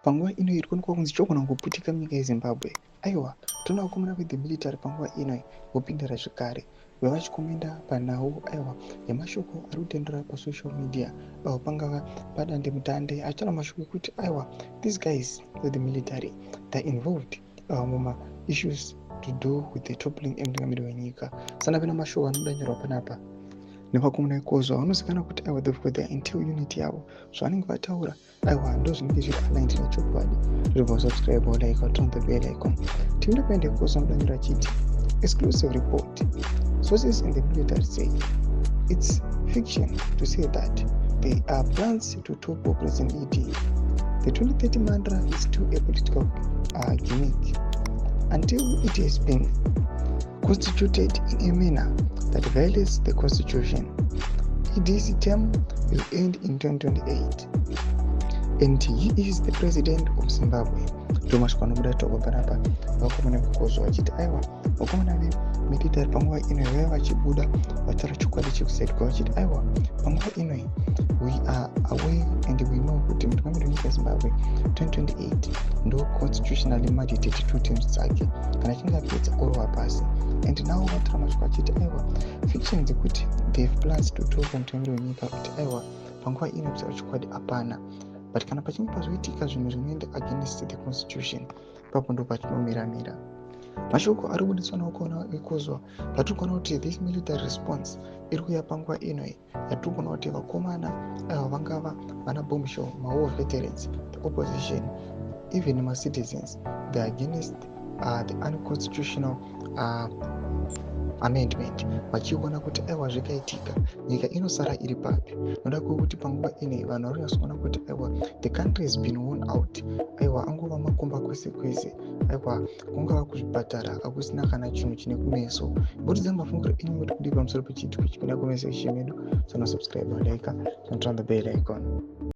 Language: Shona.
Panguva ino iri kuonekwa kunzi chogona kungoputika munyika yeZimbabwe. Aiwa, toona vakomana vethe military panguva ino vopindira zvekare, vavachikomenda panhau, aiwa, yemashoko ari kutenderera pasocial media, aiwa, pangava padandemutande, achitaura mashoko ekuti, aiwa, these guys with the military, they're involved muma issues to do with the toppling emutungamiri wenyika. Sanapena mashoko anodanyorwa panapa nevakomana vekozwa vanozivikanwa kuti, aiwa, they've got their intel unit yavo. Zvavanenge vataura, aiwa, ndo zvinenge zviri aligned nechokwadi. Zvobva subscribe, like, turn the bell icon. Tinoda kuenda kozwa mudanyiro achiti, "Exclusive report: sources in the military say it's fiction to say that there are plans to topple President ED. The 2030 mantra is still a political gimmick until it has been constituted in a manner that violates the constitution. ED's term will end in 2028 and he is the president of Zimbabwe." Ndomasvika anobuda toko panapa vakomana vekozwa vachiti, aiwa, vakomana vemilitary panguva ino vaiva vachibuda vataura chokwadi chekusaidwa, vachiti, aiwa, panguva inoi we are aware and we know kuti mutungamiri wenyika yeZimbabwe 2028 ndo constitutionally mandated two terms dzake. Kana achinge apedza, orova pasi. And now vataura masviko achiti, aiwa, fiction dzekuti they have plans to topple mutungamiri wenyika, kuti, aiwa, panguva ino kutaura chokwadi hapana, but kana pachinge pazoitika zvinhu zvinoenda against the constitution, ipapo ndo patinomiramira. Mashoko ari kubuditswa naukona vekozwa patiri kuona kuti this military response iri kuuya panguva inoi yatiri kuona kuti vakomana, aiwa, vangava vana bombshow, mawar veterans, the opposition, even macitizens, they are against the unconstitutional amendment, vachiona kuti, aiwa, zvikaitika nyika inosara iri papi? Noda kwekuti panguva inei vanhu vari kunyatsoona kuti, aiwa, the country has been worn out. Aiwa, angova makomba kwese kwese. Aiwa, kungava kuzvipatara, hakusina kana chinhu chine kumeso. Mbotidza mafungiro enyu muri kudii pamusoro pechiitiko chipinda kumesection medu. Sanosubscribe, like, turn on the bell icon.